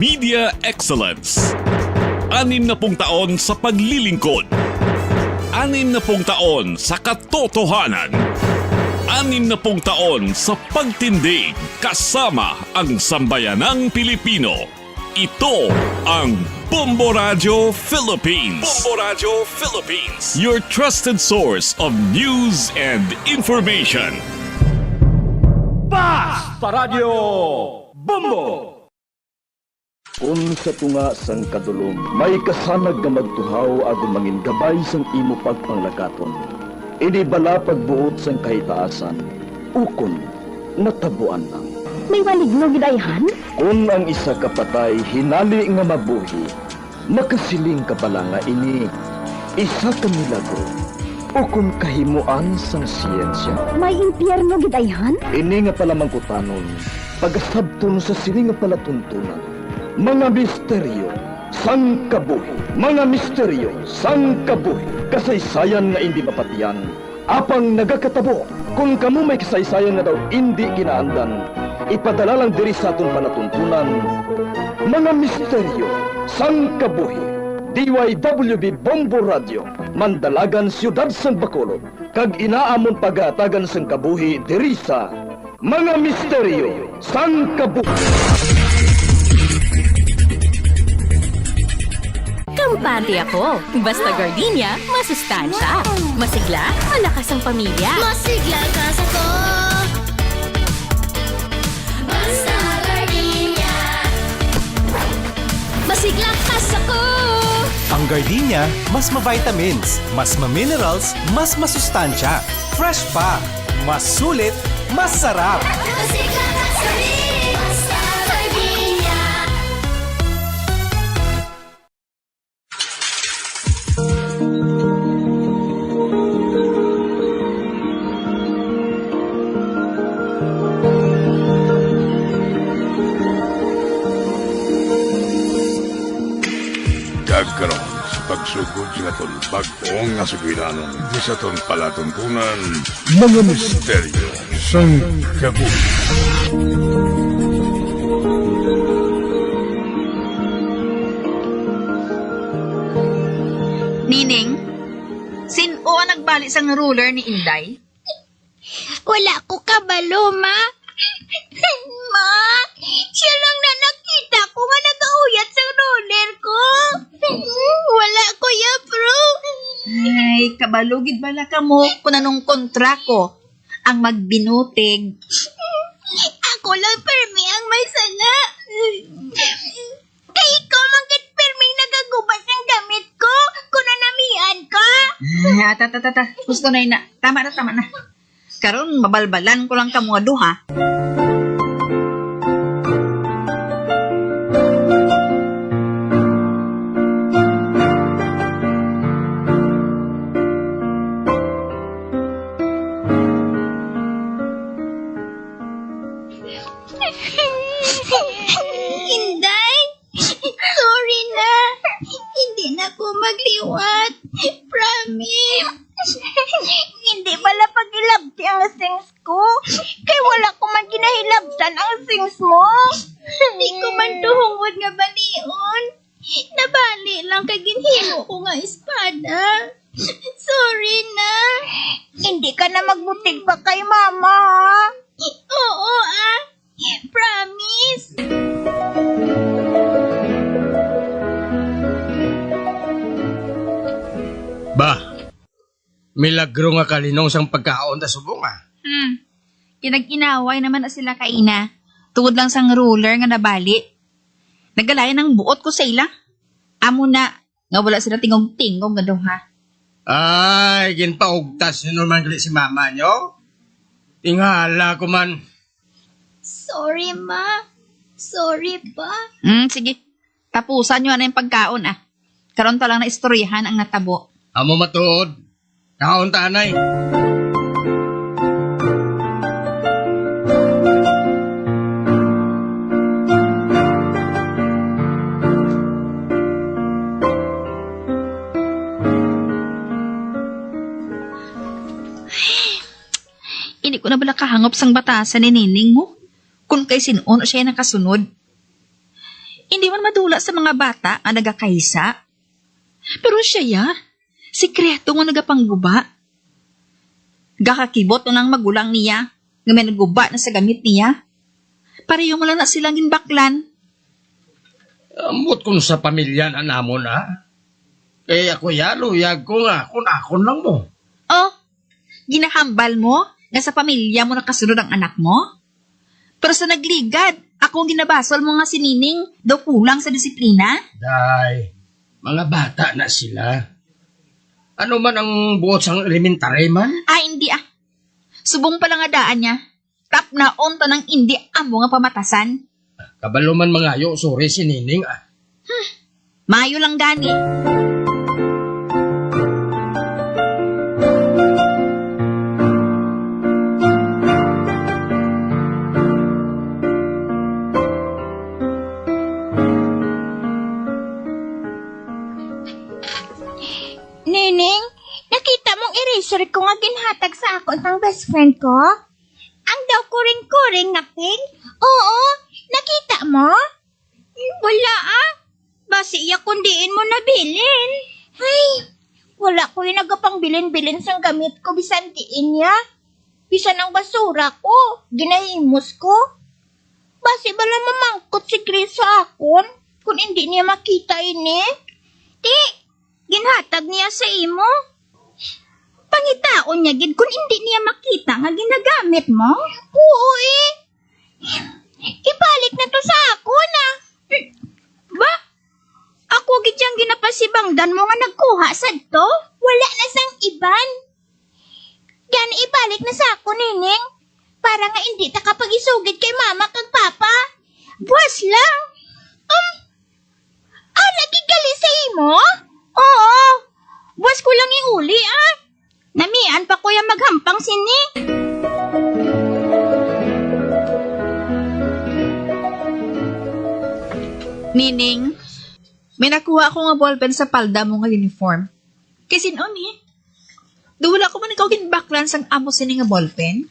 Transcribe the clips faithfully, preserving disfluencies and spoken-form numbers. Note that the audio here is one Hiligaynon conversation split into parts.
Media Excellence. Anim na pung taon sa paglilingkod. Anim na pung taon sa katotohanan. Anim na pung taon sa pagtindig kasama ang sambayanang Pilipino. Ito ang Bombo Radyo Philippines. Bombo Radyo Philippines. Your trusted source of news and information. Basta Radyo Bombo! Kon sa tunga sang kadulom may kasanag nga magtuhaw agod mangin gabay sang imo pagpanglakaton, ini bala pagbuot sang kahitaasan, ukon natabuan lang. May maligno gid ayhan? Kon ang isa ka patay hinali nga mabuhi, makasiling ka bala nga ini isa ka milagro ukon kahimuan sang siyensya? May impyerno gid ayhan? Ini nga palamangkutanon pagasabton sa sini nga palatuntunan, mga misteryo sang kabuhi. Mga misteryo sang kabuhi. Kasaysayan nga indi mapatiyan, apang nagakatabo. Kon kamo may kasaysayan nga daw indi kinaandan, ipadala lang diri sa aton palatuntunan, mga misteryo sang kabuhi. D Y W B Bombo Radio, Mandalagan, Siyudad sang Bacolod, kag ina amon pagahatagan sang kabuhi diri sa Mga Misteryo sang Kabuhi. Kampante ako. Basta gardenia, masustansya. Masigla, malakas ang pamilya. Masigla ka sa ko. Basta gardenia. Masigla ka sa ko. Ang gardenia, mas ma-vitamins, mas ma-minerals, mas masustansya. Fresh pa, mas sulit, mas sarap. Masigla ka sa mi. Basta gardenia. Kag karon, sa pagsugod sa aton bag-o nga sugilanon, sa aton palatuntunan, mga misteryo sang kabuhi. Nining, sin-o ang nagbali sang ruler ni Inday? Wala ko kabalo, ma. Ma, siya lang na nakita ko nga nagauyat sang ruler ko. Wala ko ya, bro. Ay, kabalo gid bala kamo kung anong kontra ko ang magbinutig. Ako lang permi ang may sala. Kay ikaw man gid permi nagaguba sang damit ko, kung nanamian ka. Ah, ta, ta, ta, ta. Gusto na ina. Tama na, tama na. Karon, mabalbalan ko lang kamo nga duha. Inday, sorry na. Hindi na ko magliwat. Promise. Hindi bala pagilabti ang sings ko. Kay wala ko man ginahilabtan ang sings mo. Di ko man tuhungod nga balion. Nabali lang kay ginhimo ko nga espada. Sorry na. Hindi ka na magbutig pa kay mama, ha? Oo, ah. Promise. Ba, milagro nga kalinong sang pagkaon ta subong, ah. Hmm. Kinag-inaway naman na sila kaina. Tungod lang sang ruler nga nabali. Nagalayan ang buot ko sa ila. Amo na nga wala sila tingog-tingog nga duha. Ay, ginpaugtas niyo naman gali si mama niyo. Tingala ko man. Sorry, ma. Sorry, pa. Hmm, sige. Tapusan niyo na yung pagkaon, ah. Karon pa lang na istoryahan ang natabo. Amo matuod. Kaon ta, anay. Hindi ko na bala kahangop sang batasan ni Nining mo. Kung kay sin-o na siya nakasunod. Hindi man madula sa mga bata nga nagakaisa. Pero siya, ya, sikreto nga nagapangguba. Gakakibot na ang magulang niya nga may nagguba na sa gamit niya. Pareho mo lang na silang ginbaklan. Ambot kung sa pamilya na namon, ha? Kay ako, ya, luyag ko nga akon-akon lang mo. Oh, ginahambal mo nga sa pamilya mo nakasunod ang anak mo? Pero sa nagligad, ako ang ginabasol mo nga si Nining daw kulang sa disiplina? Day, mga bata na sila. Ano man ang buot sang elementary man? Ah, hindi ah. Subong pa lang nga daan niya. Tapnaon ta nang indi amo nga pamatasan. Kabalo man mangayo, sorry si Nining, ah. Mayo lang gani. Nining, nakita mong eraser ko nga ginhatag sa akon sang best friend ko? Ang daw kuring-kuring nga pink? Oo, nakita mo? Wala, ah. Basi iya kung diin mo nabilin. Ay, wala ko yung nagapangbilin-bilin sang gamit ko bisan diin niya. Bisan ang basura ko, ginahimos ko. Basi bala mamangkot si Chris sa akon kung hindi niya makita ini. Ti, ginhatag niya sa imo. Pangitaon niya gid kung hindi niya makita nga ginagamit mo. Oo, eh. Ibalik na to sa akon, ah. Ba? Ako gid yang ginapasibangdan mo nga nagkuha sadto? Wala na sang iban. Gani ibalik na sa akon, Nining, para nga indi ta ka pag-isugid kay mama kag papa. Buwas lang. Um, ah, lagi gali sa imo? Oo. Buwas ko lang iuli, ah. Namian pa ko ya maghampang sini. Nining, may nakuha ako nga ballpen sa palda mo nga uniform. Kay sin-o ni? Do wala ko man ikaw ginbaklan sang amo sini nga ballpen?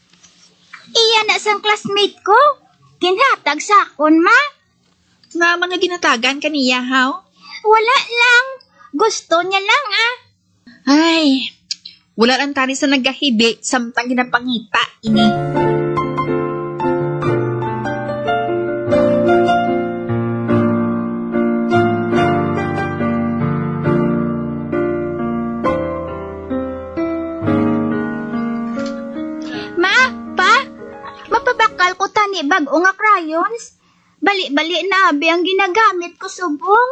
Iya na sang classmate ko. Ginhatag sa akon, ma. Nga mga ginhatagan ka niya, haw? Wala lang. Gusto niya lang, ah. Ay, wala lang tani sa nagahibi samtang ginapangita ini. Ma, pa, mapabakal ko tani bag-o nga crayons. Bali-bali na abi ang ginagamit ko subong.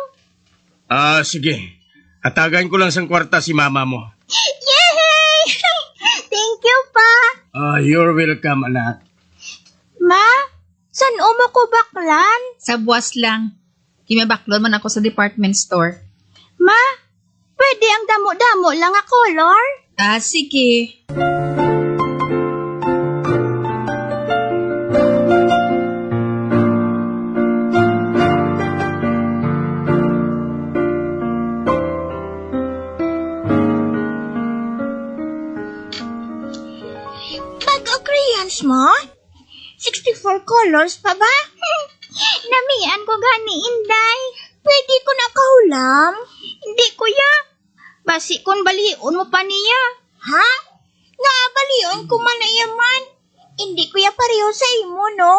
Ah, sige. Hatagan ko lang sang kwarta si mama mo. Yay! Thank you, pa. Ah, you're welcome, anak. Ma, san-o mo ko baklan? Sa buwas lang. Kay may baklon man ako sa department store. Ma, pwede ang damo-damo lang nga color? Ah, sige. Bag-o crayons mo? Sixty-four colors pa ba? Namian ko gani, Inday. Pwede ko na kahulam? Hindi, kuya. Basi kung balion mo pa niya. Ha? Nga balion ko man na iya man. Hindi ko ya pareho sa imo, no?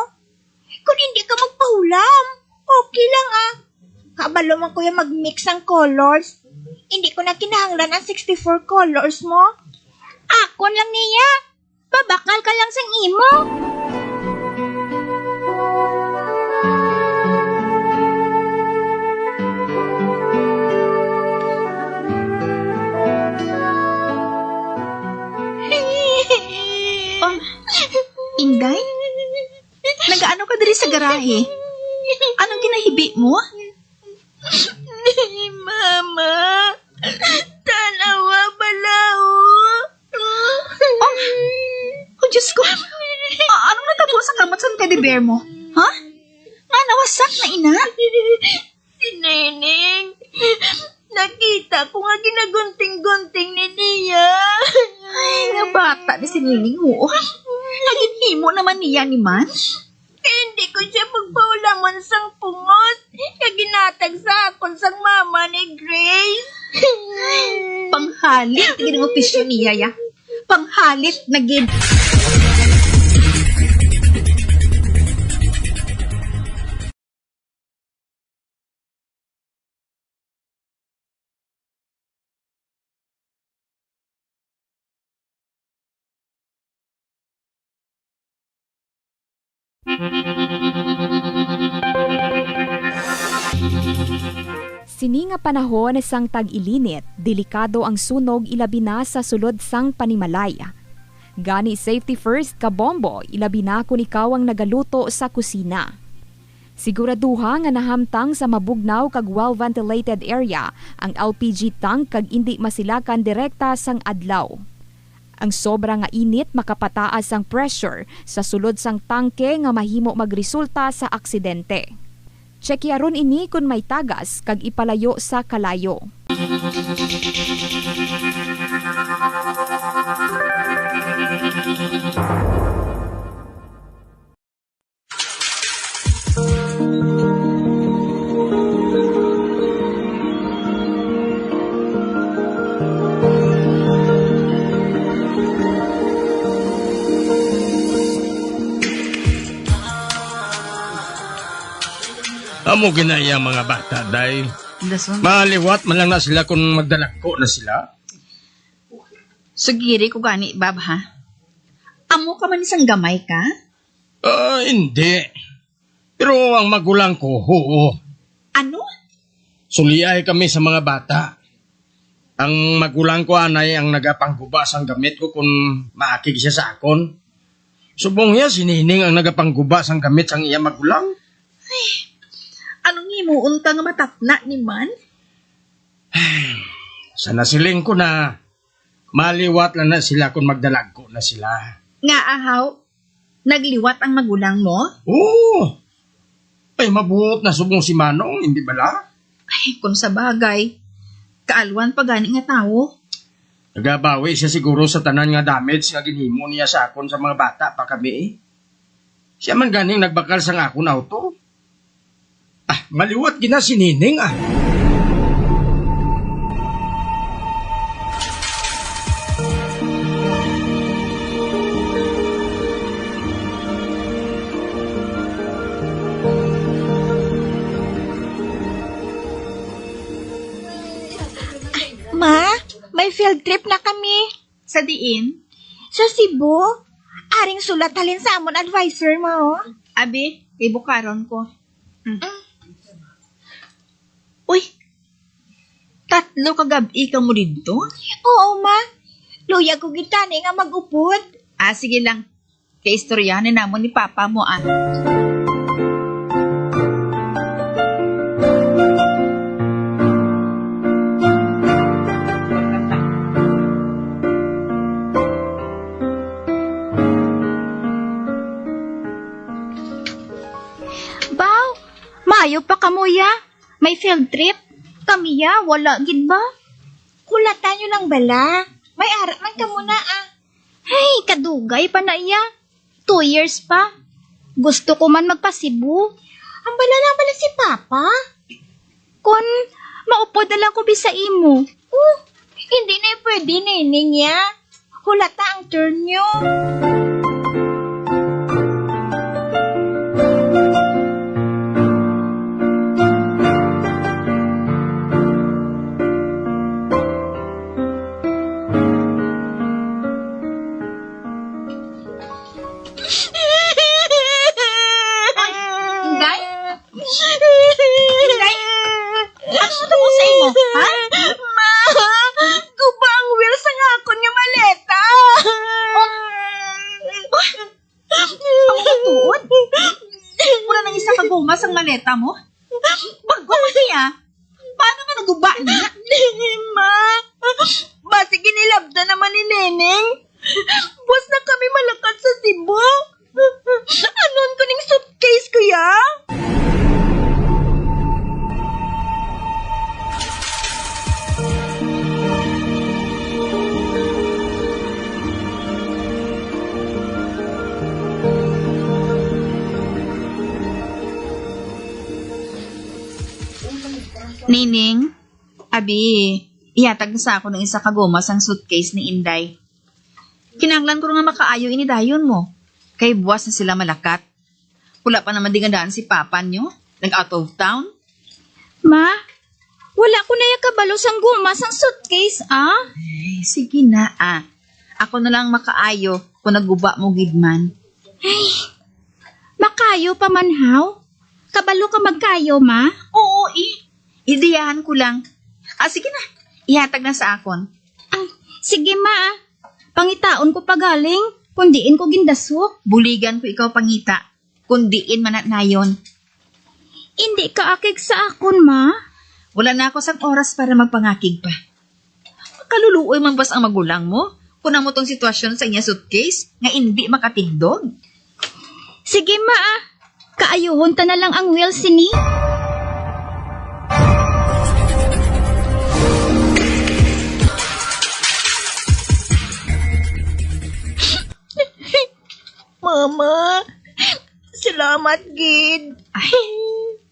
Kung hindi ka magpahulam, okay lang, ah. Kabalo man ko ya mag-mix ang colors. Hindi ko na kinahanglan ang sixty-four colors mo. Akon lang niya. Pabakal ka lang sang imo. Oh, Inday? Nagaano ka diri sa garahe? Anong ginahibi mo? Mama, tanawa bala, oh. Oh, oh, Diyos ko. Ah, anong natabo sa kamot sang teddy bear mo? Ha? Nga nawasak na ina? Si Nining. Nakita ko nga ginagunting-gunting ni niya. Ay, nga bata ni si Nining, oo. Naging imo naman niya ni man? Kay hindi ko siya pagpaulaman sang pungot. nga ginhatag sa akon sang mama ni Grace. Panghalit gid ang opisyo niya, ya. Panghalit na gid. Sini nga panahon sang tag-ilinit, delikado ang sunog, ilabi na sa sulod sang panimalay. Gani, safety first, kabombo, ilabi na kon ikaw ang nagaluto sa kusina. Siguraduha nga nahamtang sa mabugnaw kag well-ventilated area ang L P G tank kag indi masilakan direkta sang adlaw. Ang sobra nga init makapataas sang pressure sa sulod sang tangke nga mahimo magresulta sa aksidente. Tsekyaron ini kon may tagas kag ipalayo sa kalayo. Amo gina iya mga bata, day. Dason. Maliwat man lang na sila kung magdalagko na sila. Sugiri ko gani, Bab, ha? Amo ka man isang gamay ka? Ah, hindi. Pero ang magulang ko, oo. Ano? Suliay kami sa mga bata. Ang magulang ko anay ang nagapangguba sang gamit ko kung maakig siya sa akon. Subong niya, si Nining ang nagapangguba sang gamit sang iya magulang. Ay, anong himuon ta nga matatna ni man? Sa nasiling ko na, maliwat lang na sila kung magdalagko na sila. Nga ahaw, nagliwat ang magulang mo? Oo. Ay, mabuot na subong si Manong, hindi bala? Ay, kung sa bagay, kaalwan pa gani nga tawo. Nagabawi siya siguro sa tanan nga damage nga ginhimo niya sa akon sa mga bata pa kami, eh. Siya man ganing nagbakal sang akon auto. Ah, maliwat gina si Nining, ah. Ma, may field trip na kami. Sa diin? Sa Cebu. Aring sulat halin sa amon adviser, ma, oh. Abi, ibukaron ko. Mm. Uy, tatlo ka gab-i kamo didto? Oo, ma. Luyag ko gid tani nga mag-upod. Ah, sige lang. Kay istoryahan ni namon ni papa mo, ah. Baw, maayo pa kamo, ya. May field trip. Kami, ya, wala gid ba? Hulata nyo lang bala. May ara man kamo na, ah. Ay, kadugay pa na iya. Two years pa. Gusto ko man magpa-Cebu. Ang bala lang bala si Papa. Kon maupod na lang ko bi sa imo. Oh, hindi na pwede, Nining, ya. Hulata ang turn nyo. Oy, Inday? Inday? Ano to mo sa imo, ha? Ma, guba ang wheel sang akon nga maleta. Oh. Ang matuod? Wala nang isa ka goma sang maleta mo? Bago pa niya. Paano nga naguba niya? Dili, ma. Basi ginilabda naman ni Nining. Buwas na kami malakat sa Cebu. Anon ko ning suitcase ko, ya? Nining, abi, ihatag na sa akon ang isa ka goma sang suitcase ni Inday. Kinahanglan ko nga makaayo ini dayon mo, kay buwas na sila malakat. Wala pa naman dingadaan si Papa nyo, nag-out of town. Ma, wala ko na ya kabalo sang goma sang suitcase, ah. Ay, sige na, ah. Ako na lang makaayo kung naguba mo gid man. Ay, makaayo pa man, haw? Kabalo ka magkaayo, ma? Oo, eh. Ideyahan ko lang. Ah, sige na. Ihatag na sa akon. Ah, sige, ma, ah. Pangitaon ko pa galing kung diin ko gindasok. Buligan ko ikaw pangita kung diin man na nayon. Indi ka akig sa akon, ma? Wala na ako sang oras para magpangakig pa. Kaluluoy man bas ang magulang mo kung amo tong sitwasyon sa iya suitcase nga indi makatigdog? Sige, ma, ah. Kaayuhon ta na lang ang wheel sini. Mama, salamat gid. Ay,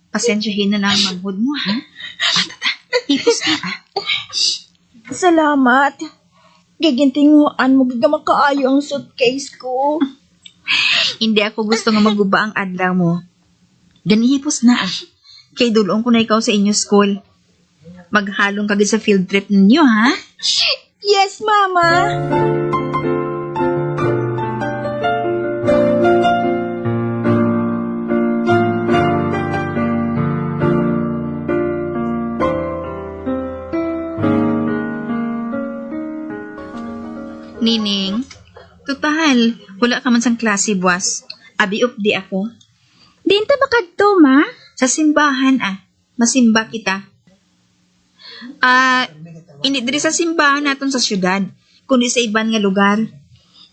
pasensyahin na lang ang manghod mo, ha? Ah, tata, hipos na, ah. Salamat. Gigintinguhaan mo gid nga makaayo ang suitcase ko. Hindi ako gusto nga maguba ang adlaw mo. Gani hipos na, ah. Kay dul-ong ko na ikaw sa inyo school. Maghalong ka gid sa field trip ninyo, ha? Yes, Mama. Nining, total, wala ka man sang klase buwas. Abi, updi ako. Diin ta makadto, Ma? Sa simbahan, ah. Masimba kita. Ah, hindi diri sa simbahan naton sa syudad, kundi sa iban nga lugar.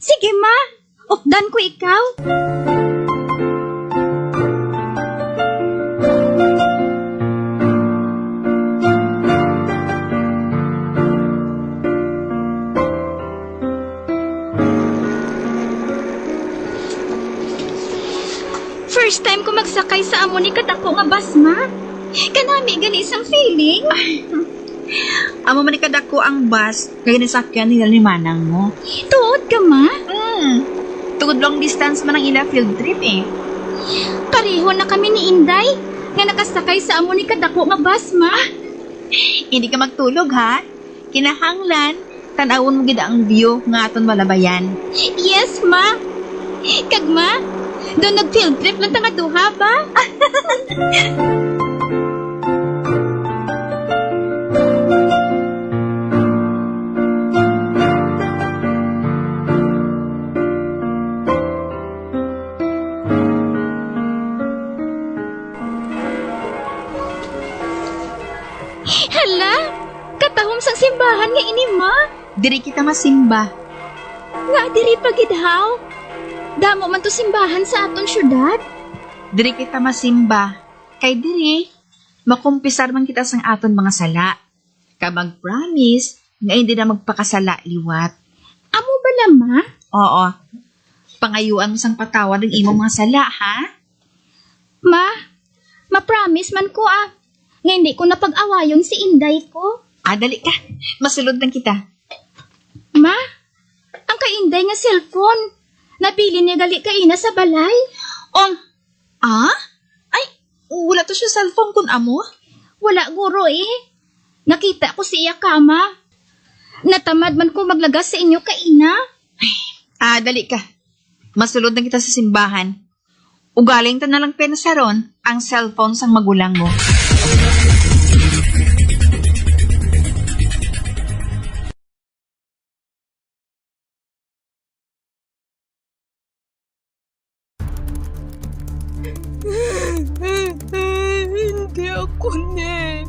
Sige, Ma. Updan ko ikaw. First time ko magsakay sa amo ni kadako nga bus, Ma. Kanami gani sang feeling. Amo man ni kadako ang bus nga ginasakyan nila ni manang mo. Tuod ka, Ma? Hmm. Tungod long distance man ang ila field trip, eh. Pareho na kami ni Inday nga nakasakay sa amo ni kadako nga bus, Ma. Hindi ka magtulog, ha? Kinahanglan, tan-awon mo gid ang view nga aton malabayan. Yes, Ma. Kag, Ma, daw nag-field trip lang ta nga duha ba? Hala, katahom sang simbahan nga ini, Ma. Diri kita masimba. Nga diri pa gid, haw? Damo man to simbahan sa aton syudad. Diri kita masimba. Kay diri, makumpisar man kita sang aton mga sala. Kag mag-promise nga hindi na magpakasala liwat. Amo bala, Ma? Oo. Pangayuan mo sang patawad ang imong mga sala, ha? Ma, ma-promise man ko, ah, nga hindi ko na pag-awayon si Inday ko. Ah, dali ka. Masulod lang kita. Ma, ang kay Inday nga cellphone, nabilin niya gali kaina sa balay. Um, ah? Ay, wala to siya cellphone kun amo? Wala, guro, eh. Nakita ko sa iya kama. Natamad man ko maglagas sa inyo kaina. Ah, dali ka. Masulod na kita sa simbahan. Ugaling ta na lang pinasaron ang cellphone sang magulang mo. Hindi ako ni.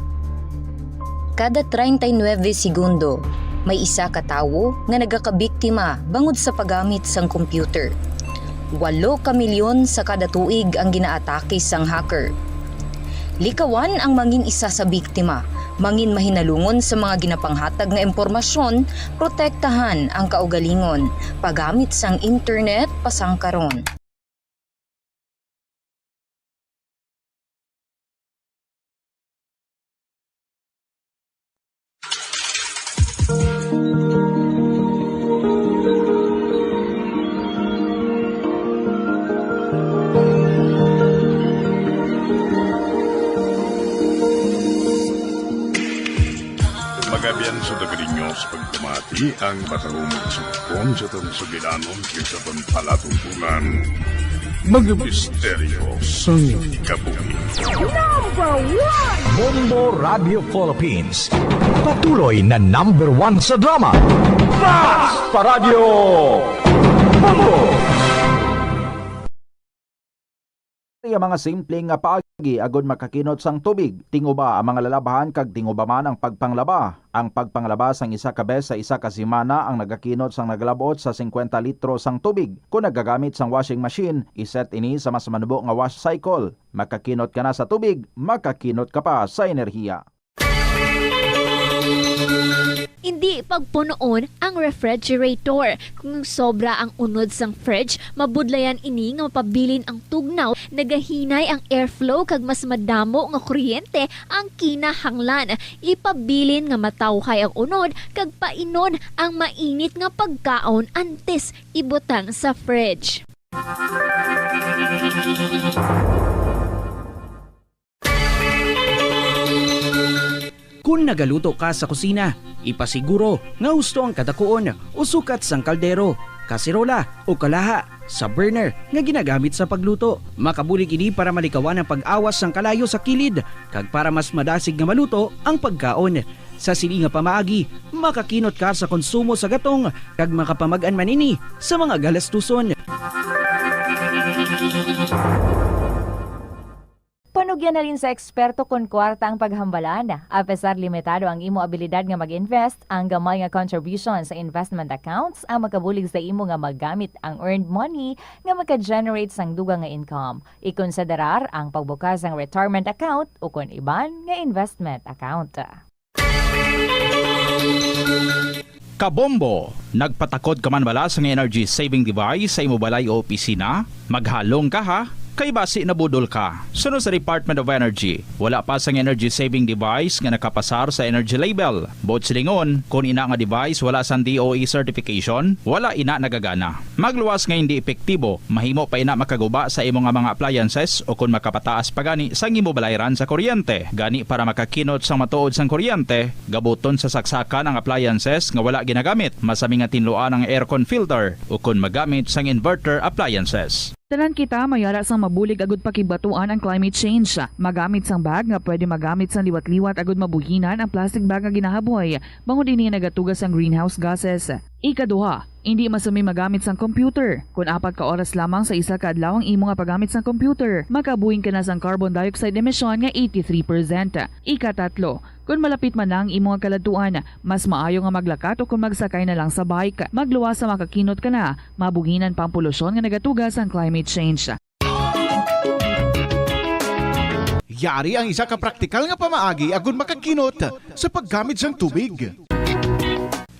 Kada treinta y nueve segundo, may isa ka tawo nga nagakabiktima bangod sa paggamit sang computer. Walo ka milyon sa kada tuig ang ginaatake sang hacker. Likawan ang mangin isa sa biktima, mangin mahinalungon sa mga ginapanghatag nga impormasyon, protektahan ang kaugalingon, paggamit sang internet pasangkaron. Kabiyan sa Dagalinyos pagpamati ang matahong sumpon sa tong sugilanon kay sa pagpalatungkulan. Mga misteryo sang kabuhi. Number one! Bombo Radio Philippines. Patuloy na number one sa drama. Basta Radio Bombo! Iya mga simple nga paagi agud makakinot sang tubig. Tinguba ang mga lalabahan kag tinguba man ang pagpanglaba. Ang pagpanglaba sang isa ka bes sa isa ka semana ang nagakinot sang nagalab-ot sa singkwenta litro sang tubig. Kon nagagamit sang washing machine, iset ini sa mas manubo nga wash cycle. Makakinot ka na sa tubig, makakinot ka pa sa enerhiya. Indi pagpunoon ang refrigerator. Kung sobra ang unod sang fridge, mabudlayan ini nga mapabilin ang tugnaw, nagahinay ang airflow, kag mas madamo nga kuryente ang kinahanglan. Ipabilin nga matawhay ang unod kag painon ang mainit nga pagkaon antes ibutang sa fridge. Kon nagaluto ka sa kusina, ipasiguro nga husto ang kadakuon o sukat sang kaldero, kaserola, o kalaha sa burner nga ginagamit sa pagluto. Makabulig ini para malikawan ang pag-awas sang kalayo sa kilid kag para mas madasig nga maluto ang pagkaon. Sa sini nga pamaagi, makakinot ka sa konsumo sa gatong kag makapamag-an man ini sa mga galastuson. Panugyan halin sa eksperto kon kwarta ang paghambalan. Apesar limitado ang imo abilidad nga mag-invest, ang gamay nga contribution sa investment accounts ang makabulig sa imo nga magamit ang earned money nga maka-generate sang dugang nga income. Ikonsiderar ang pagbukas sang retirement account ukon iban nga investment account. Kabombo, nagpatakod ka man bala sang energy saving device sa imo balay o opisina? Maghalong ka, ha, kay basi nabudol ka. Suno sa Department of Energy, wala pa sang energy saving device nga nakapasar sa energy label. Buot silingon, kon ina nga device wala sang D O E certification, wala ina nagagana. Magluwas nga hindi epektibo, mahimo pa ina makaguba sa imo nga mga appliances o kon makapataas pa gani sang imo balayran sa kuryente. Gani, para makakinot sang matuod sang kuryente, gabuton sa saksakan ang appliances nga wala ginagamit. Masami nga tinluan ang aircon filter o kon magamit sang inverter appliances. Tanan kita may ara sang mabulig agud pakigbatuan ang climate change. Magamit sang bag nga pwede magamit sang liwat-liwat agud mabuhinan ang plastic bag nga ginahaboy, bangod ini nagatuga sang greenhouse gases. Ikaduha, indi masami magamit sang computer. Kon apat ka oras lamang sa isa ka adlaw ang imo nga paggamit sang computer, makabuhin ka na sang carbon dioxide emission nga eighty-three percent. Ikatatlo, kon malapit man na ang imo nga kaladtuan, mas maayo nga maglakat o kon magsakay na lang sa bike. Magluwas sa makakinot ka na, mabuhinan pa ang polusyon nga nagatuga sang climate change. Yari ang isa ka praktikal nga pamaagi agud makakinot sa paggamit sang tubig.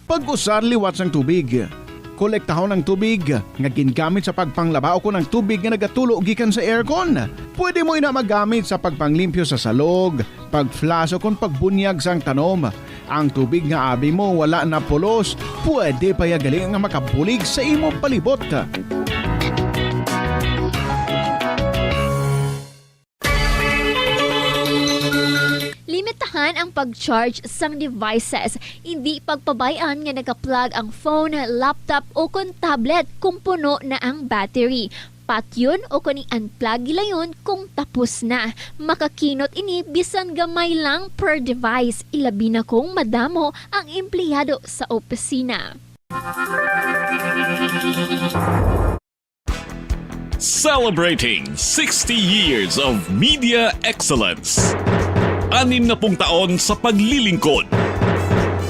Pag-usar liwat sang tubig. Kolektahon ang tubig nga gingamit sa pagpanglaba ukon ang tubig nga nagatulo gikan sa aircon. Pwede mo ina magamit sa pagpanglimpyo sa salog, pag-flush, ukon pagbunyag sang tanom. Ang tubig nga abi mo wala na pulos, pwede pa ya gali nga makabulig sa imo palibot. Limitahan ang pag-charge sang devices. Indi pagpabay-an nga naka-plug ang phone, laptop, o kon tablet kung puno na ang battery. Patyon o kon i-unplug gilayon kung tapos na. Makakinot ini bisan gamay lang per device, ilabi na kung madamo ang empleyado sa opisina. Celebrating sixty years of media excellence. Anim na pung taon sa paglilingkod.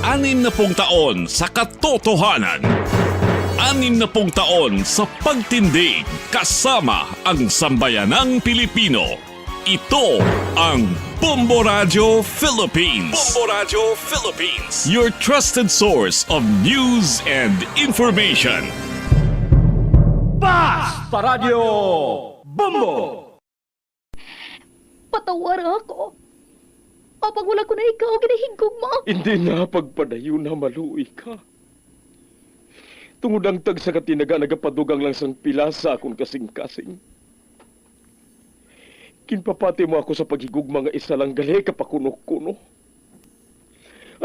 Anim na pung taon sa katotohanan. Anim na pung taon sa pagtindig kasama ang sambayanang Pilipino. Ito ang Bombo Radyo Philippines. Bombo Radyo Philippines. Your trusted source of news and information. Basta Radyo Bombo! Patawara ako. Apang wala ko na ikaw ginahigugma. Hindi na pagpadayon na maluoy ka. Tungod ang tagsa ka tinaga nagapadugang lang sang pila sa akon kasing-kasing. Ginpapati mo ako sa paghigugma nga isa lang gali ka pakuno-kuno.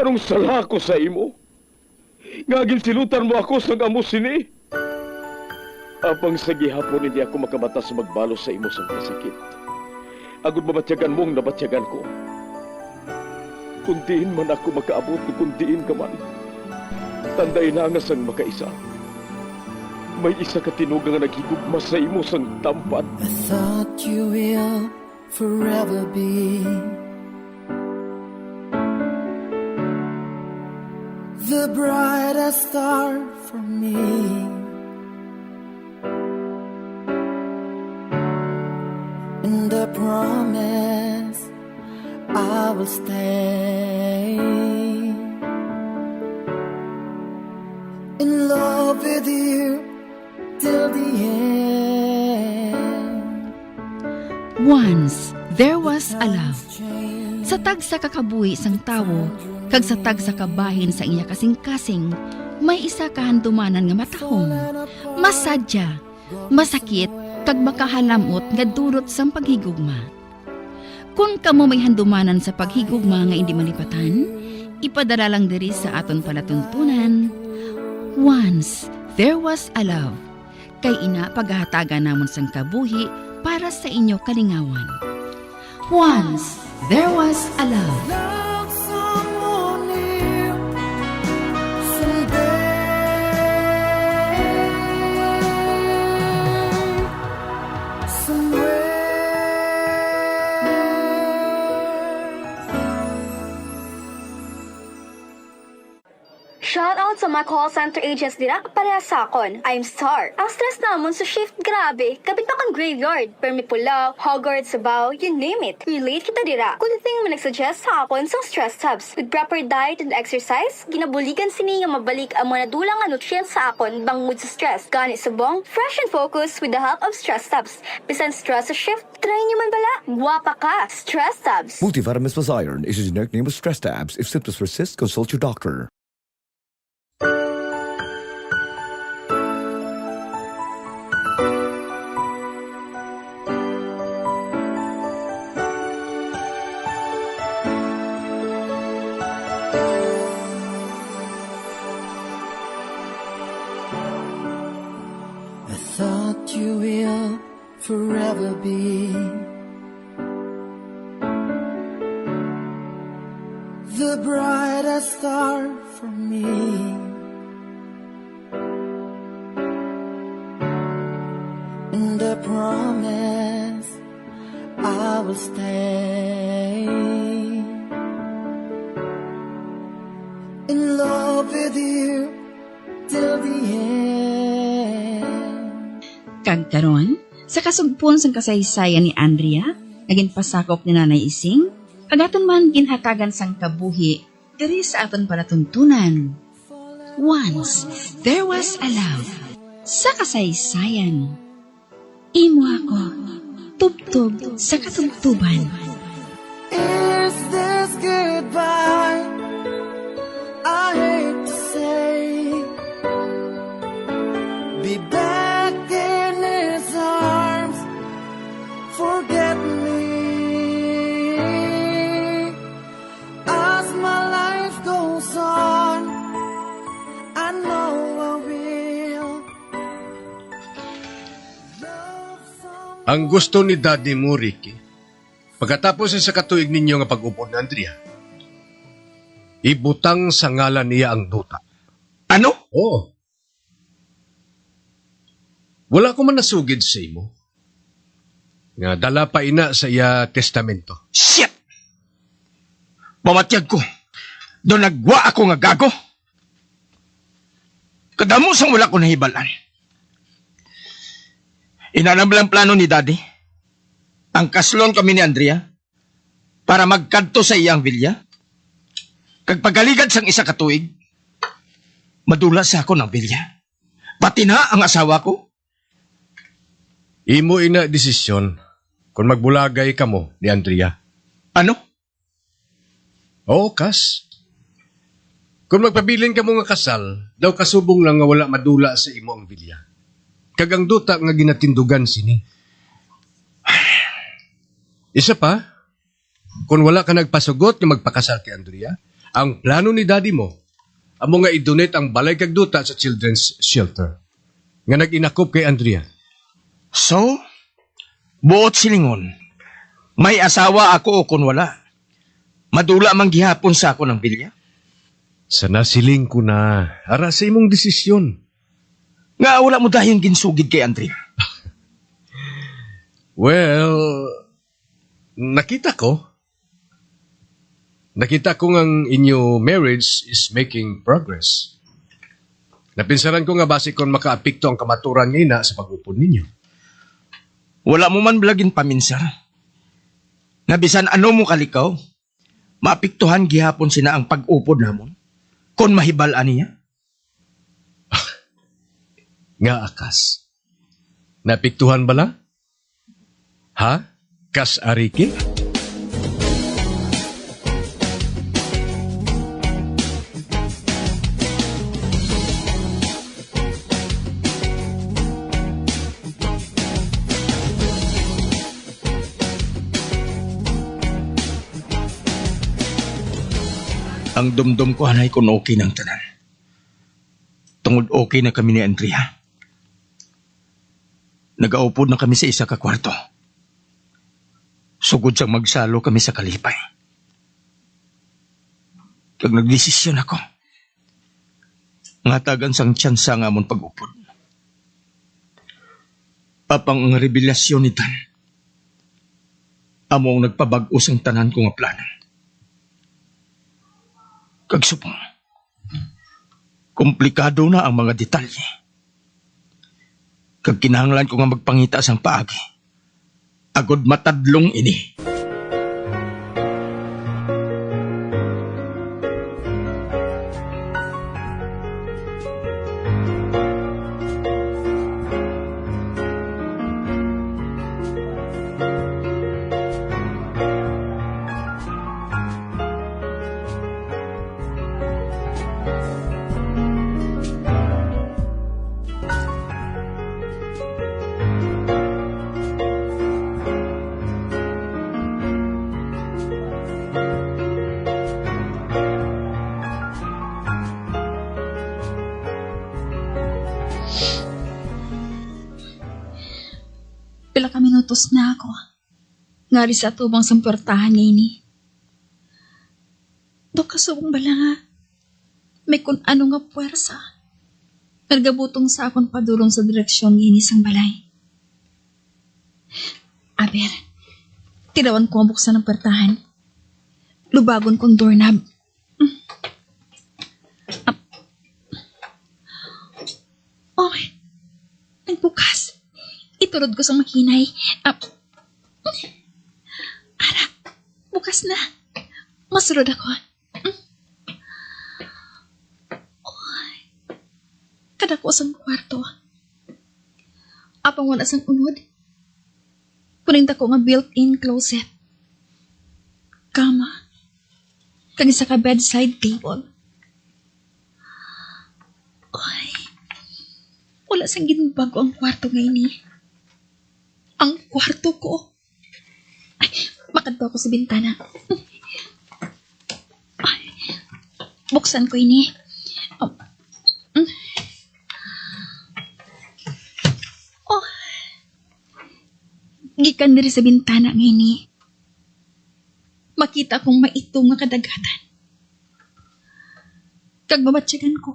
Anong sala ko sa imo, nga ginsilutan mo ako sang amo sini? Apang sa gihapon hindi ako makabatas magbalos sa imo sang kasakit, agod mabatyagan mo ang nabatyagan ko. Kung diin man ako makaabot, o kung diin ka man, tandai na nga sang makaisa, may isa ka tinuga nga naghigugma sa imo sang tampad. I thought you will forever be the brightest star for me. And I promise I will stay in love with you till the end. Once there was a love. Sa tagsa ka kabuhi sang tawo kag sa tagsa ka bahin sa iya kasingkasing, may isa ka handumanan nga matahom, masadya, masakit, kag makahalamot nga dulot sang paghigugma. Kon kamo may handumanan sa paghigugma nga indi malipatan, ipadala lang diri sa aton palatuntunan. Once there was a love. Kay ina pagahatagan namon sang kabuhi para sa inyo kalingawan. Once there was a love. Love someone new someday, somewhere. Shout out sa mga call center agents dira, pareha sa akon. I'm Star. Ang stress namon sa shift, grabe. Kapit pa kon graveyard. Permi pulaw, Hogwarts, sabaw, you name it. Relate kita dira. Good thing may nag-suggest sa akon sang stress tabs. With proper diet and exercise, ginabuligan sini nga mabalik ang mga nadula nga nutrients sa akon bangod sa stress. Gani subong, fresh and focused with the help of stress tabs. Bisan stress sa shift, try nyo man bala. Guwapa ka! Stress tabs. Multivitamins plus iron is a generic name of stress tabs. If symptoms persist, consult your doctor. I thought you will forever be the brightest star for me. And I promise I will stay in love with you till the end. Kag karon, sa kasugpon sang kasaysayan ni Andrea, nga ginpasakop ni Nanay Ising, kag aton man ginhatagan sang kabuhi diri sa aton palatuntunan. Once there was a love. Sa kasaysayan, imo ako tubtob sa katubtoban. Is this goodbye? I hate to say. Be back in his arms. Forget me. As my life goes on, I know I will. Ang gusto ni Daddy mo, Ricky, pagkatapos sa isa ka tuig ninyo nga pag-upod ni Andrea, ibutang sa ngalan niya ang duta. Ano? Oo. Wala ko man nasugid sa imo nga dala pa ina sa iya testamento. Shit! Mabatyag ko, daw nagwa ako nga gago. Kadamo sang wala ko nahibalan. Ina lang plano ni Daddy. Ang kaslon kami ni Andrea para magkadto sa iyang bilya. Kag pagkaligad sang isa ka tuig, madula sa ako ng bilya. Pati na ang asawa ko. Imo ina desisyon kung magbulagay kamo ni Andrea. Ano? Oo, Kas. Kung magpabilin kamo nga kasal, daw kasubong lang nga wala madula sa imo ang bilya. Kag ang duta nga ginatindugan sini. Isa pa, kung wala ka nagpasugot nga magpakasal kay Andrea, Ang plano ni daddy mo amo nga i-donate ang balay kag duta sa children's shelter nga nag-inakop kay Andrea. So, buot silingon, may asawa ako o kon wala, madula man gihapon sa akon ang bilya. Sa nasiling ko na, ara sa imong desisyon. Nga wala mo dayon ginsugid kay Andrea? Well, nakita ko. Nakita ko nga ang inyo marriage is making progress. Napinsaran ko nga basi kon makaapekto ang kamaturan nga ina sa pag-upod ninyo. Wala mo man bala ginpaminsar nga bisan ano mo kalikaw, maapektuhan gihapon sina ang pag-upod namon kon mahibal-an niya? Nga akas. Naapektuhan bala? Ha? Kas ariki? Ang dumdom ko, anay, kung okay nang tanan. Tungod okay na kami ni Andrea. Nagaupod na kami sa isa ka kwarto. Sugod sang magsalo kami sa kalipay. Kag nagdesisyon ako nga hatagan sang tsansa nga amon pag-upod. Apang ang rebelasyon ni Dan amo ang nagpabag-o sang tanan ko nga plano. Kag subong, komplikado na ang mga detalye. Kag kinahanglan ko nga magpangita sang paagi agod matadlong ini. Pila ka minutos na ako nga ari sa atubang sang puwertahan nga ini. Daw kasubong bala nga may kun ano nga puwersa nga nagabutong sa akon padulong sa direksyon nga ini sang balay. Aber, tilawan ko nga buksan ang puwertahan. Lubagon ko ang doorknob. Ah. Oh, nagbukas. Iturod ko sang mahinay. Ah. Ara, bukas na. Masulod ako. Oy, kadako sang kwarto. Apang wala sang unod. Kuning dako nga built-in closet, kama, kag isa ka bedside table. Oy, wala sang ginbag-o ang kwarto nga ini. Ang kwarto ko. Ay, makadto ako sa bintana. Ay, buksan ko ini. Um, mm. Oh. Gikan diri sa bintana nga ini, makita kong maitom nga kadagatan. Kag mabatyagan ko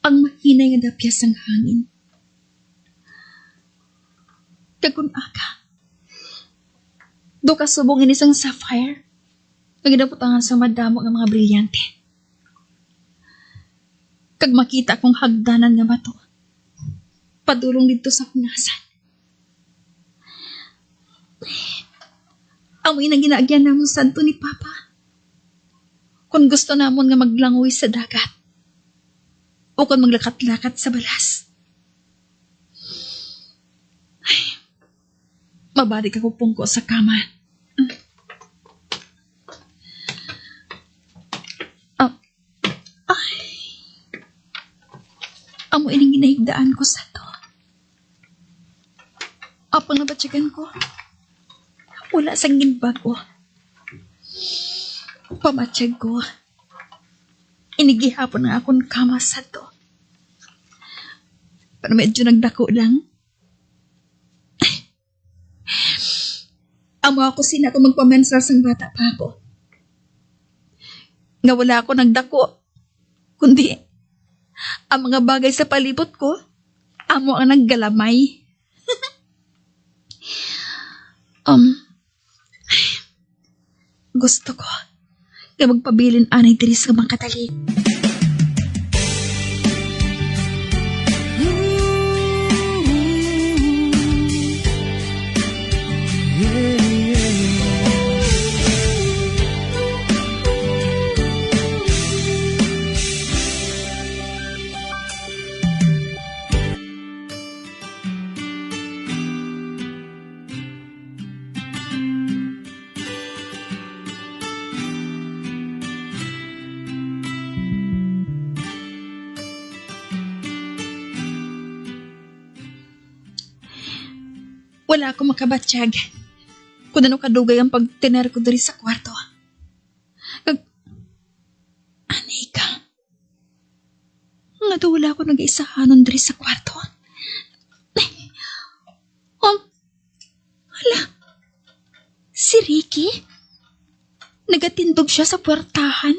ang mahinay nga dapyas sang hangin. Kag kon aga, daw kasubong ini sang sapphire nga ginabutangan sa madamo nga mga brilyante. Kag makita kong hagdanan nga bato padulong didto sa hunasan. Amo ina ginaagyan namon sadto ni Papa kon gusto namon nga maglangoy sa dagat o kon maglakat-lakat sa balas. Ay, mabalik ako pungko sa kama. Ah, ay. Amo ining ginahigdaan ko sa to. Apang nabatyagan ko, wala sang ginbag-o. Pamatyag ko, ini gihapon ang akon kama sadto. Pero medyo nagdako lang. Amo ako sina ako magpamensar sang bata pa ako. Nga wala ako nagdako, kundi ang mga bagay sa palibot ko, amo ang naggalamay. Um, gusto ko nga magpabilin anay diri sa mga katalig. Wala ako makabatyag kung ano kadugay ang pagtener ko diri sa kwarto. Kag, anay ka. Nga daw wala ako nag-iisahanon diri sa kwarto. Um, hala, si Ricky? Nagatindog siya sa puwertahan?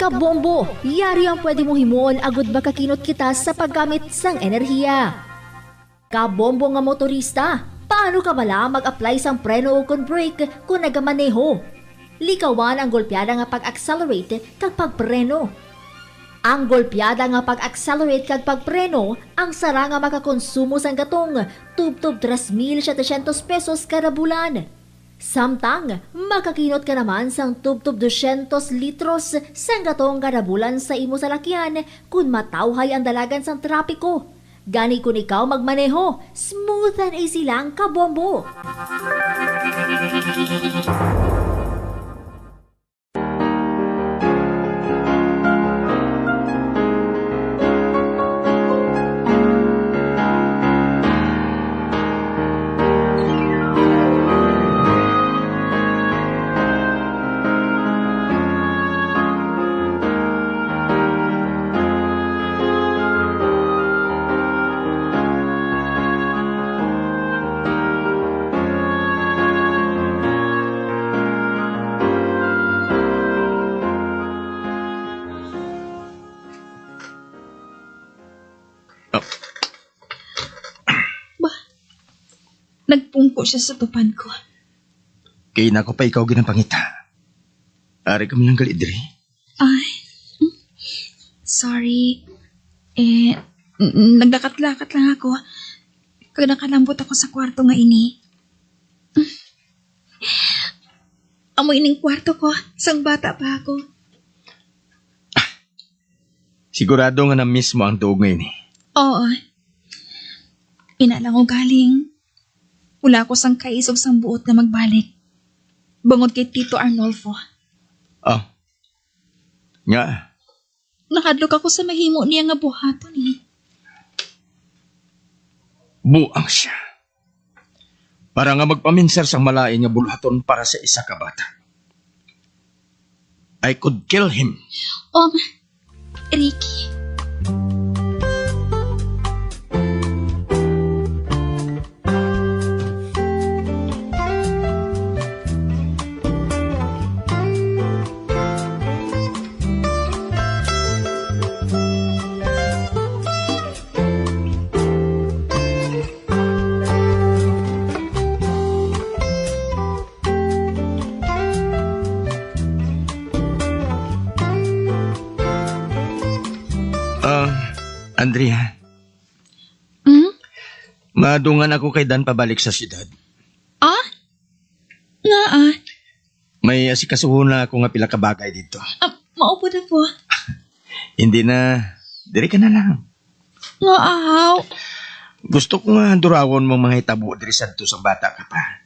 Kabombo, yari ang pwede mong himuon agud makakinot kita sa paggamit sang enerhiya. Kabombo nga motorista, paano ka bala mag-apply sang preno ukon brake kon nagamaneho? Likawan ang golpeada nga pag-accelerate kag pagpreno. Ang golpeada nga pag-accelerate kag pagpreno ang sara nga makakonsumo sang gatong tubtob tres mil setecientos pesos kada bulan. Samtang makakinot ka naman sang tubtob dosyentos litros sang gatong kada bulan sa imo salakyan kon matawhay ang dalagan sang trapiko. Gani kon ikaw magmaneho, smooth and easy lang, kabombo. Ba, nagpungko siya sa tupad ko. Kay nako pa ikaw ginapangita. Ari kami lang gali diri. Ay, sorry. Eh, n- naglakat-lakat lang ako. Kag nakalambot ako sa kwarto nga ini. Amo ining kwarto ko, sang bata pa ako. Sigurado nga na-miss mo ang tuog nga ini. Oo. Ina lang ugaling. Wala ako sang kaisog sang buot nga magbalik. Bangod kay Tito Arnolfo. Oh. Nga? Nakadlok ako sa mahimo niya nga buhaton, eh. Buang siya. Para nga magpaminsar sang malain nga buluhaton para sa isa ka bata. I could kill him. Um, Ricky. Ah, Andrea. Hmm? Madungan ako kay Dan pabalik sa siyudad. Ah? Nga, ah? May asikasuhon na ako nga pila ka bagay dito. Ah, Maupod ako. Hindi na. Diri ka na lang. Nga ahaw. Gusto ko nga durawon mo mga hitabo diri sadto sang bata ka pa.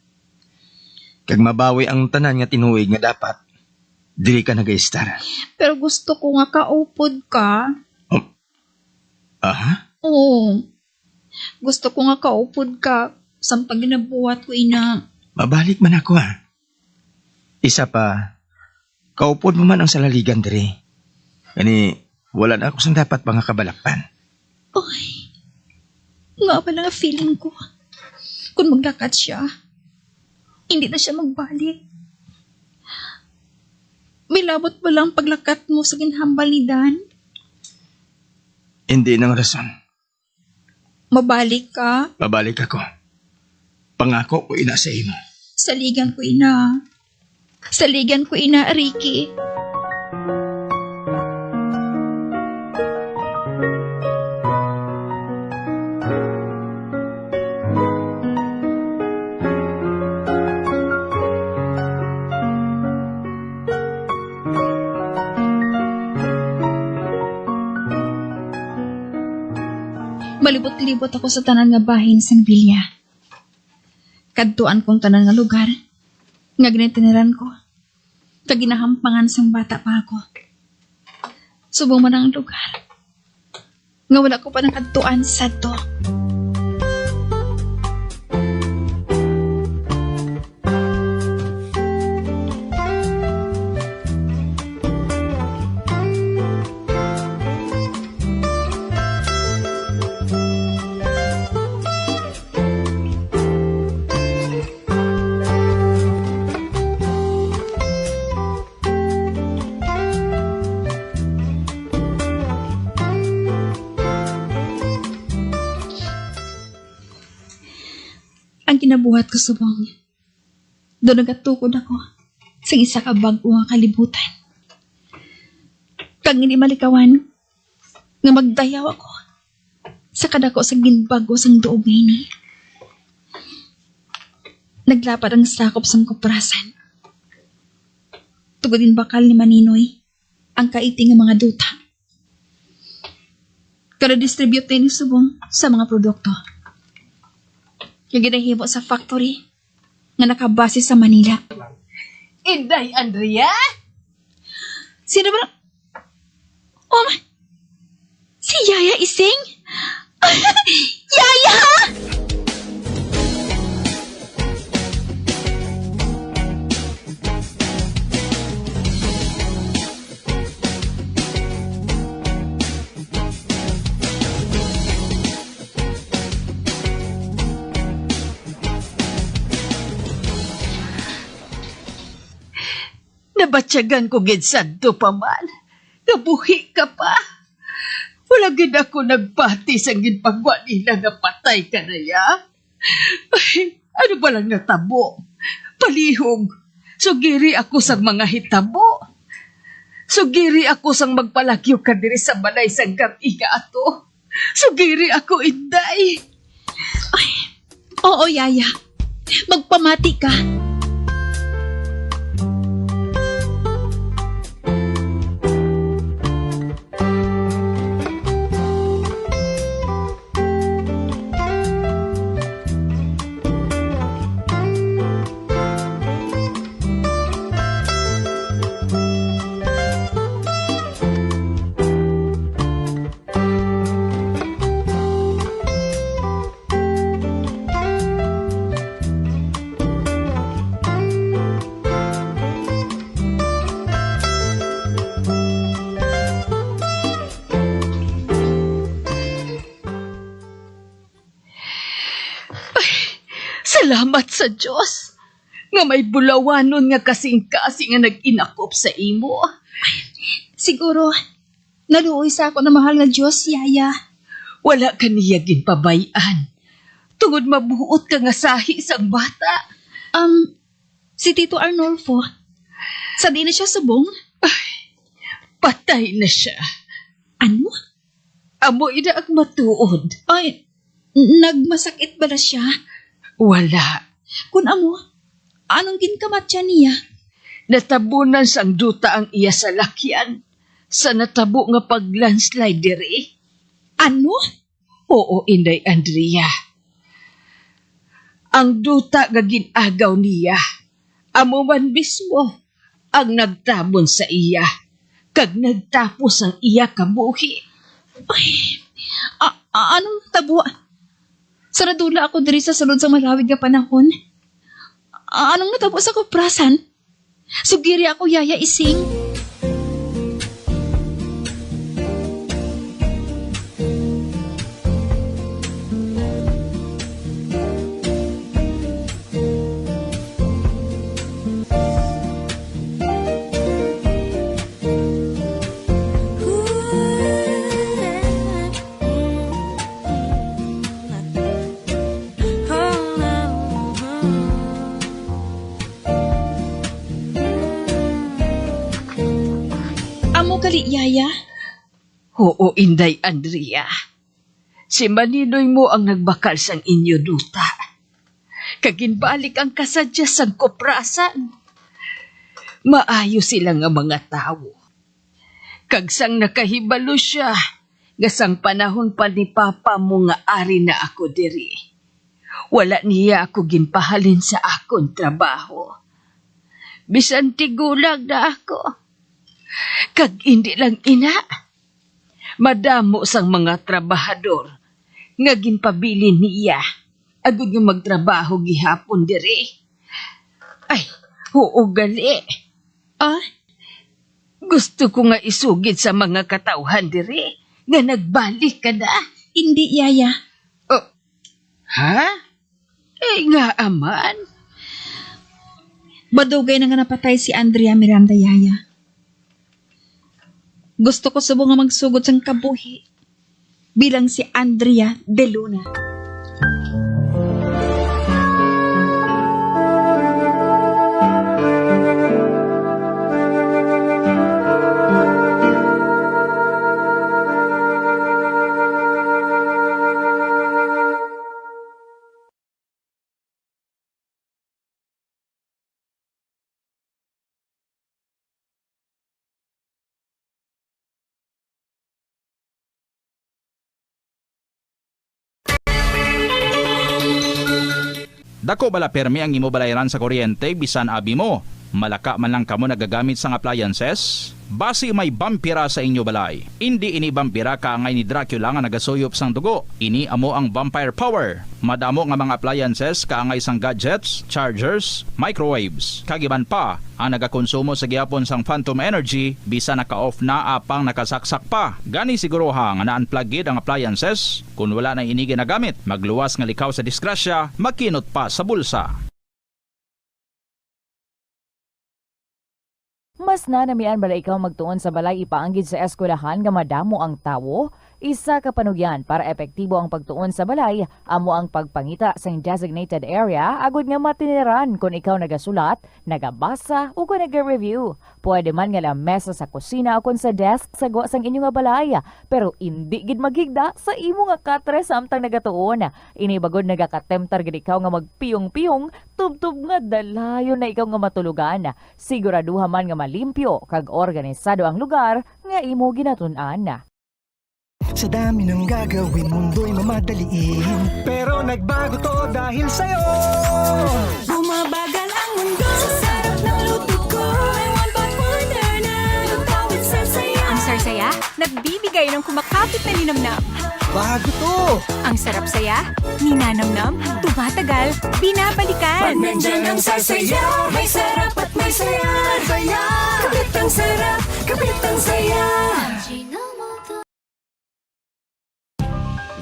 Kag mabawi ang tanan nga tinuig nga dapat diri ka nagaistar. Pero gusto ko nga kaupod ka. Um, aha? Oo. Gusto ko nga kaupod ka sang pag ginabuhat ko ina. Mabalik man ako, ha. Isa pa, kaupod mo man ang salaligan diri. Gani, wala na ako sang dapat pa nga kabalaktan. Oy, nga pala nga feeling ko. Kung maglakat siya, hindi na siya magbalik. May labot ba lang paglakat mo sa ginhambal ni Dan? Hindi nang rason. Mabalik ka? Mabalik ako. Pangako ko ina sa imo. Saligan ko ina. Saligan ko ina, Ricky. Malibot-libot ako sa tanan nga bahin sang Villa. Kadtuan kong tanan nga lugar nga ginatiniran ko, kag ginahampangan sang bata pa ako. Subong man ang lugar nga wala ko pa nakadtuan sadto. Ang ginabuhat ko subong, do nagatukod ako sa isa ka bag-o nga kalibutan. Kag hindi malikawan nga magdayaw ako sa kadako sa ginbag-o sang duog nga ini. Naglapad ang sakop sang kuprasan. Tungod in bakal ni Maninoy ang kaiti nga mga duta. Kada-distribute na ini subong sa mga produkto nga ginahimo sa factory nga nakabase sa Manila. Inday Andrea? Sino ba? Oh, ma- si Yaya Ising? Yaya! Nabatyagan ko gid sadto pa man nga buhi ka pa. Wala gid ako nagpati sang ginpagwa nila nga patay ka na ya. Ay, ano ba lang natabo? Palihog, sugiri ako sang mga hitabo. Sugiri ako sang magpalagyo ka diri sa balay sang gab-i nga ato. Sugiri ako, Inday. Ay, oo, Yaya. Magpamati ka. Ay, salamat sa Dios nga may bulawanon nga kasing-kasing nga nag-inakop sa imo. Siguro, naluoy sa ako na mahal nga Dios, Yaya. Wala ka niya ginpabay-an tungod mabuot ka nga sahi sang bata. Um, si Tito Arnolfo, sa di na siya subong? Ay, patay na siya. Ano? Amo ina ang matuod. Ay, nagmasakit bala siya? Wala. Kun amo, anong ginkamatyan niya? Natabunan sang duta ang iya salakyan sa natabo nga pag-landslide diri. Ano? Oo, Inday Andrea. Ang duta nga gin-agaw niya amo man mismo ang nagtabon sa iya kag nagtapos ang iya kabuhi. Ay, a-, a-, anong natabo? Sa nadula ako diri sa sulod sang malawig nga panahon. A-, anong natabo sa kuprasan? Sugiri ako, Yaya Ising. Amo gali, Yaya? Oo, Inday Andrea. Si Maninoy mo ang nagbakal sang inyo duta. Kag ginbalik ang kasadya sang kuprasan. Maayo sila nga mga tawo. Kag sang nakahibalo sia nga sang panahon pa ni Papa mo nga ari na ako diri, wala niya ako ginpahalin sa akon trabaho. Bisan tigulang na ako. Kag indi lang ina, madamo sang mga trabahador nga ginpabilin niya agod nga magtrabaho gihapon diri. Ay, oo gali. Ah, gusto ko nga isugid sa mga katawhan diri nga nagbalik ka na. Indi, Yaya. Oh, ha? Eh, ngaa man? Madugay na nga napatay si Andrea Miranda, Yaya. Gusto ko subong nga magsugod sang kabuhi bilang si Andrea de Luna. Dako bala pirmi ang imo balayran sa kuryente bisan abi mo? Malaka man lang kamo nagagamit sang appliances? Basi may vampira sa inyo balay. Indi ini vampira kaangay ni Dracula nga nagasuyop sang dugo. Ini amo ang vampire power. Madamo nga mga appliances kaangay sang gadgets, chargers, microwaves, kag iban pa ang nagakonsumo sa gihapon sang phantom energy bisan naka-off na apang nakasaksak pa. Gani siguruha nga na-unplug gid ang appliances. Kon wala na ini ginagamit, magluwas nga likaw sa disgrasya, makinot pa sa bulsa. Mas nanamian bala ikaw magtuon sa balay ipaanggid sa eskwelahan nga madamo ang tawo? Isa ka panugyan para epektibo ang pagtuon sa balay amo ang pagpangita sang designated area agud nga matiniran kon ikaw nagasulat, nagabasa, ug kon naga-review. Pwede man nga lamesa sa kusina ukon sa desk sa gwa sang inyo nga balay, pero indi gid maghigda sa imo nga katre samtang nagatuon. Ini bangod nagakatemptar gid ikaw nga magpiyong-piyong tubtob nga dalayon na ikaw nga matulogan. Siguraduha man nga malimpyo kag organisado ang lugar nga imo ginatun-an. Sa dami ng gagawin, mundo'y mamadaliin. Pero nagbago to dahil sa'yo. Bumabagal ang mundo sa sarap ng luto ko. May one pot wonder na lutawit sa saya. Ang sarsaya, nagbibigay ng kumakapit na linamnam. Bago to! Ang sarap saya, ninanamnam, tumatagal, binabalikan. Pag nandyan ang sarsaya, may sarap at may saya. Saya! Kapit ang sarap, kapit ang saya.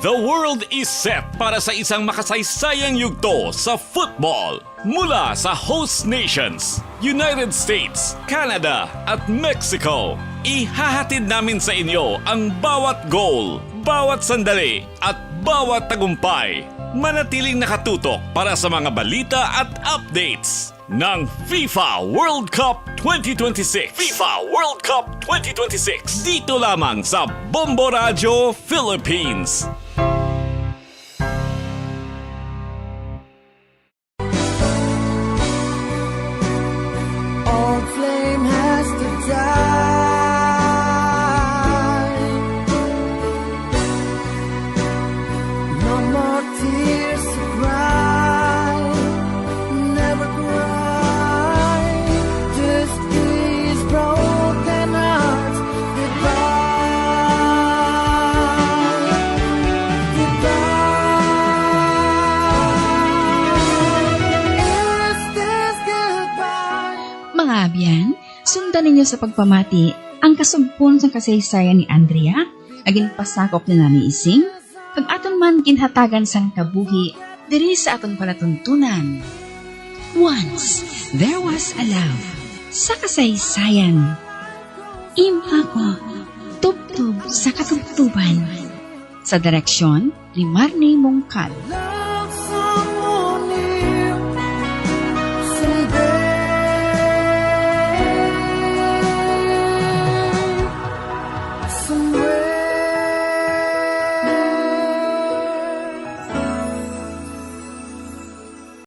The world is set para sa isang makasaysayang yugto sa football. Mula sa host nations, United States, Canada, at Mexico, ihahatid namin sa inyo ang bawat goal, bawat sandali, at bawat tagumpay. Manatiling nakatutok para sa mga balita at updates ng FIFA World Cup twenty twenty-six. FIFA World Cup twenty twenty-six. Dito lamang sa Bombo Radyo Philippines. Masabtan ninyo sa pagpamati ang kasugpon sang kasaysayan ni Andrea nga ginpasakop ni Nanay Ising, kag aton man ginhatagan sang kabuhi diri sa aton palatuntunan. Once, there was a love sa kasaysayan. Imo ako, tubtob sa katubtoban. Sa direksyon ni Marnie Mongkal.